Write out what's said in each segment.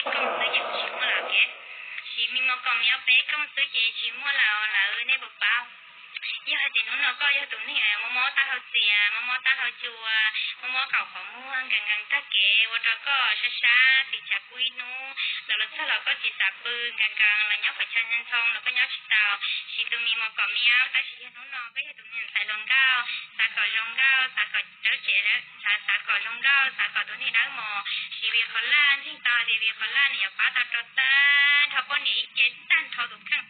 Kooj xwb ces tsis muaj lawm thiab. Siv me mos kom me ob peb kooj xwb ces tsis muaj lawm, lawv nej puas paub? Yog hais tias hnub no koj yog tus neeg mob mob taub hau txias, mob mob taub hau cua, mob mob qaum qhov muag, nkees nkees tag kev, ua rau koj sab sab tis chav kub ib hnub los los txog los koj tsis xav pw, nkees nkees los nyob pem chaw ntoo los koj nyob tsis tau, siv tus me mos kom me ob, tab sis yog hnub no koj yog tus neeg ntxhais hluas nkauj, xav kom zoo nkauj, xav kom dawb tsev, xav kom zoo nkauj, xav kom tus neeg dawb mos, siv vim qhov laj, ntseeg tau tias vim qhov laj nws yuav pab tau rau tag nrho poj niam ib ce, tag nrho tus kheej.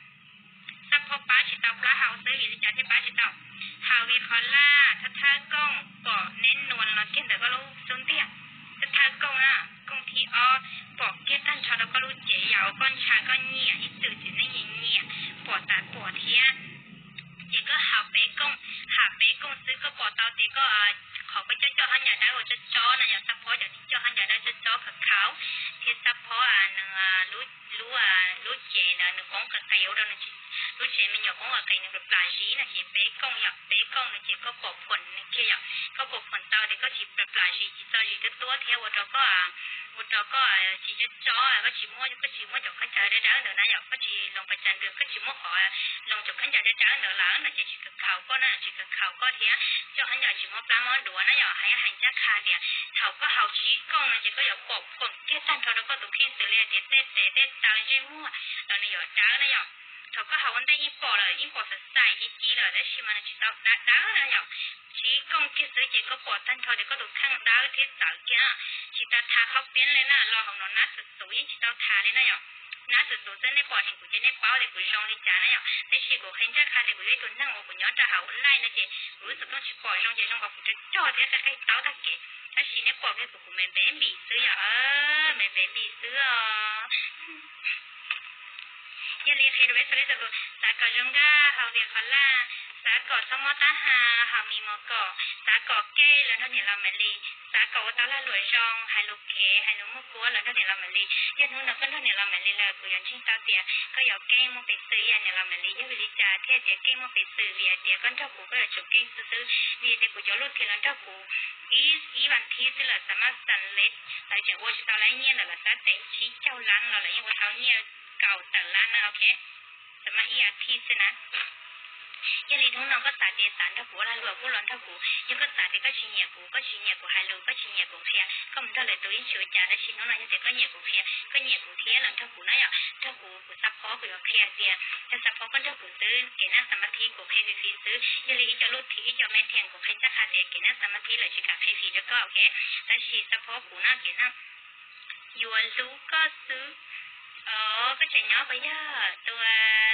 Xab phob pab tsis tau plaub hau xwb, vim li cas thiaj pab tsis tau? Haus vim qhov laj, thawj thawj kooj pom neb nua los kiag ntawm koj lub xub ntiag. Thawj thawj kooj na, kooj thib ob pom kiag tag nrho rau koj lub cev, yam uas koj ntshaw koj nyiam ib txwm ces neb nyiam nyiam, pom tas pom thiab. Ces koj haus peb kooj, haus peb kooj xwb koj pom tau tias koj, qhov koj coj coj hab ncas dawb ua tsob tsob no yog xab phob cov neeg coj hab ncas dawb tsob tsob khaus khaus, thiab xab phob nws lub, lub, lub cev ntawd nws poob qis qis ua rau nws, lub tsev me nyuam poob qis qis nws plam plam zis no ces peb kooj yom, peb kooj no ces koj pom phuam nws kiag yom, koj pom phuam tau tias koj tsis plam plam zis tsis txo zis tuab tuab thiab ua rau koj, ua rau koj tsis tsob tsob, koj tsis muab, koj tsis muab cov khaub ncaws dawb dawb ntawd na yom, koj tsis loos pas cas ntws, koj tsis muab qhov loos cov khaub ncaws dawb dawb ntawd lawm no ces tsis khaus khaus koj na, tsis khaus khaus koj thiab coj khaub ncaws tsis muab plab muab duav na yom. Hais, hais ncaj qha tias thaum koj haus tsib kooj no ces koj yuav pom phuam kiag tag nrho rau koj tus kheej xws li hais tias tej tes tej taw ntsej muag los nws yuav dawb na yom. Thaum koj haus ua ntej yeej pom lawm, yeej pom xav xais ci ci lawm tab sis mas nws tsis tau dawb dawb na yom. Tsib kooj kiag xwb ces koj pom tag nrho tias koj tus kheej dawb thiab txawv kiag. Tsis tas thav qhov piav li na, los hauv no nab xus xus yeej tsis tau thav li na yom. Nab xus xus xwb, nej pom heev kuv ces nej paub tias kuv zoo li cas na yom. Tab sis kuv qhia ncaj qha tias kuv yog ib tug neeg uas kuv nyob rau hauv laij no ces kuv lub xov tooj tsis pom zoo ces zoo nkaus kuv cog cog thiab qe qe taub tag kev. Tab sis nej pom kiag kuv, kuv me npe npim xwb yom, me npe npim xwb os. Yog li qhia rau peb txhua leej txhua tus, xav kom zoo nkauj haus vim qhov laj, xav kom txhob mob tab has haus me mos kom, xav kom keej los nrog niam laus Maiv Lis, xav kom ua tau lag luam zoo, hais lus khev hais lus muaj kuab los nrog niam laus Maiv Lis. Yog hnub no koj nrog niam laus Maiv Lis lawm kuv yuav ntseeg tau tias koj yuav keej muaj peev xwm ib yam niam laus Maiv Lis. Yog vim li cas thiaj tias keej muaj peev xwm? Vim hais tias koj nrog kuv koj yuav tsum keej xwb xwb. Vim tias kuv cov lub thiam los nrog kuv ib, ib vas thiv xwb lawm xav mas xas le, lawv tseem ua tsis tau lawv nyiaj ntawm lawv xav tev tsib caug lab los lawv yeej ua tau nyiaj kaum tawm lab na, ok. Xav mas ib vas thiv xwb na. Yog li hnub no koj xav tias xav nrog kuv ua lag luam kuj los nrog kuv, yog koj xav tias koj tsis nyiam kuv, koj tsis nyiam kuv hais lus, koj tsis nyiam kuv qhia, koj mus nrog lwm tus yeej tsis ua cas, tab sis hnub no yog tias koj nyiam kuv qhia, koj nyiam kuv thiab los nrog kuv na yom, nrog kuv, kuv xab phob kuv yuav qhia tias yog xab phob koj nrog kuv xwb, kev naj xas mas thiv kuv qhia fis fis xwb. Yog li ib co lub thiv ib co me thiam kuv qhia ncaj qha tias kev naj xas mas thiv lawv tsis kam qhia fis rau koj, ok. Tab sis xab phob kuv no kev naj yuav hlub koj xwb. Os, koj tseem nyob puas yog? Tus,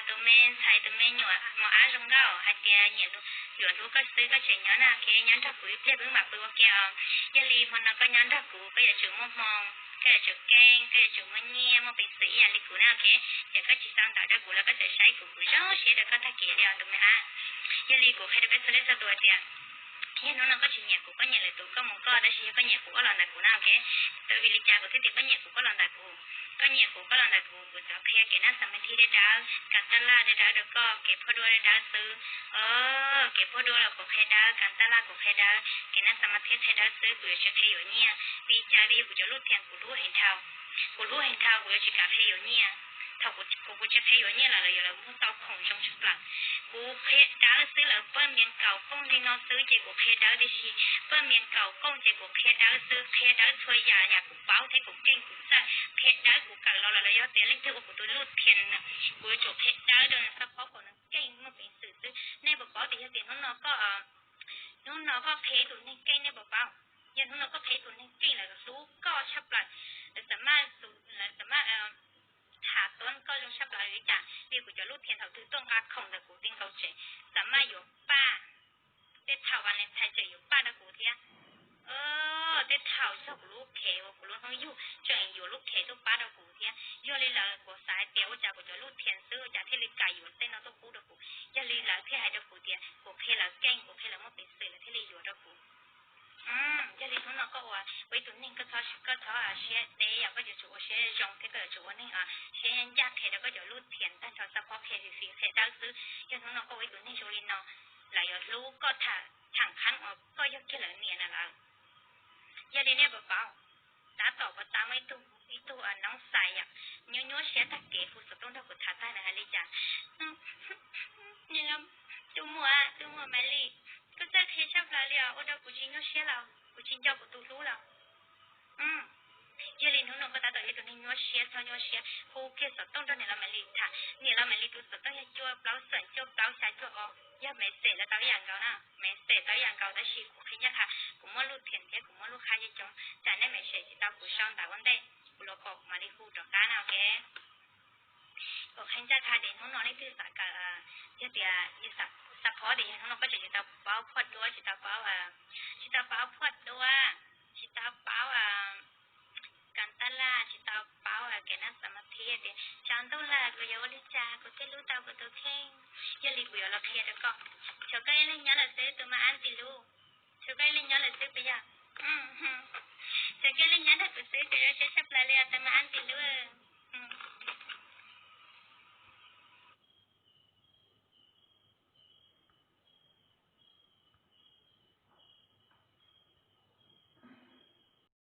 tus me ntxhais tus me nyuam mos ab zoo nkauj hais tias nyiam, yuav hlub koj xwb, koj tseem nyob na, ok, nyob nrog kuv ib pliag peb mam pw ua ke os. Yog li hmo no koj nyob nrog kuv koj yuav tsum muaj hmoo, koj yuav tsum keej, koj yuav tsum muaj nyiaj muaj peev xwm ib yam li kuv na, ok. Ces koj tsis tau ntawv rau kuv los koj txawm saib kuv, kuv zoo siab rau koj tag kev li os tus me ab. Yog li kuv qhia rau peb txhua leej txhua tus tias yog hnub no koj tsis nyiam kuv, koj nyiam lwm tus koj mus koj, tab sis yog koj nyiam kuv koj los ntawm kuv na, ok. Txawm vim li cas kuv thiaj tias koj nyiam kuv koj los ntawm kuv. Koj nyiam kuv koj los ntawm kuv, kuv txawm qhia kev naj xas mas thiv dawb dawb, kam taj laj dawb dawb rau koj, kev phua dua dawb dawb xwb. Kev phua dua los kuv qhia dawb, kam taj laj kuv qhia dawb, kev naj xas mas thiv qhia dawb xwb, kuv yuav tsis qhia yuav nyiaj. Vim li cas? Vim yog kuv cov lub thiam kuv hlub heev dhau. Kuv hlub heev dhau, kuv yuav tsis kam qhia yuav nyiaj. Thaum kuv, kuv tsis qhia yuav nyiaj lawm los yuav lawv muab tau khoom zoo tshaj plaws. Kuv qhia dawb xwb, lawv paj mias kaum kooj li no xwb ces kuv qhia dawb, tiam sis paj mias kaum kooj ces kuv qhia dawb xwb, qhia dawb txhua yam, yam kuv paub thiab kuv keej kuv txawj, qhia dawb kuv kawm los lawm, los yog tias leej twg ua kuv tus lub thiam, kuv yuav tsum qhia dawb rau nws xab phob kom nws keej muaj peev xwm xwb. Nej puas paub tias yog tias hnub no koj, hnub no koj qhia tus neeg keej, nej puas paub? Yog hnub no koj qhia tus neeg keej lawv hlub koj tshaj plaws, lawv xav maj, lawv xav maj tham tuab koj zoo tshaj plaws li cas? Vim kuv cov lub thiam thaum twg tuaj nqa khoom ntawm kuv ti nkaus tsev, xav maj yuav paj. Tej thaum Valentine tseem yuav paj rau kuv thiab. Tej thaum yog kuv lub khev uas kuv lub hnub yug tseem yuav lub khev tuaj pab rau kuv thiab. Yog li lawv kuv xav hais tias ua cas kuv cov lub thiam xwb ua cas thiaj li kam yuav tej no tuaj pub rau kuv. Yog li lawv thiaj hais rau kuv tias kuv qhia lawv keej, kuv qhia lawv muaj peev xwm lawv thiaj li yuav rau kuv. Yog li hnub no koj ua, ua ib tug neeg koj txhob, koj txhob siab deb, yog koj yuav tsum ua siab zoo thiab koj yuav tsum ua neeg siab ncaj qhia rau koj cov lub thiam tag nrho, xab phob qhia fis fis qhia dawb xwb. Yog hnub no koj ua ib tug neeg zoo li no, lawv yuav hlub koj tham, tham qhab uas koj yog kiag lawv niam na lawm. Yog li nej puas paub? tab tom puas tab muaj ib tug, ib tug noob xais yom, nyuaj nyuaj siab tag kev hu xov tooj nrog kuv tham tag nws hais li cas. Tus muam, tus muam Maiv Lis, koj txawj qhia tshaj plaws li os, ua rau kuv tsis nyuaj siab los kuv tsis nco kuv tus hlub los. Yog li hnub no koj tab tom yog tus neeg nyuaj siab txhob nyuaj siab, hu kiag xov tooj nrog niam laus Maiv Lis tham. Niam laus Maiv Lis tus xov tooj yog cuaj plaub xoom cuaj plaub xya cuaj ob, yog message los tau ib yam nkaus na, message tau ib yam nkaus tab sis kuv qhia ncaj qha, kuv muaj lub thiab kuv muaj lub qhab coob coob, tsam nej message tsis tau kuv sau ntawv ua ntej, kuv los kom kuv mam li hu rov qab na, ok. Kuv qhia ncaj qha tias hnub no leej twg xav kawm, yog tias yus xav paub tias yog hnub no koj tseem tsis tau paub phuaj duab, tsis tau paub, tsis tau paub phuaj duab, tsis tau paub kam taj laj, tsis tau paub kev noj xas mas thiab tias tshav ntuj lawm kuv yuav ua li cas kuv thiaj hlub tau kuv tus kheej. Yog li kuv yuav los qhia rau koj, tshuav koj ib leeg nyob lawm xwb tus mas Ab Tis Lub, tshuav koj ib leeg nyob lawm xwb puas yog? Tshuav koj ib leeg nyob ntawm kuv xwb kuv yuav siab tshaj plaws li os tus mas Ab Tis Lub.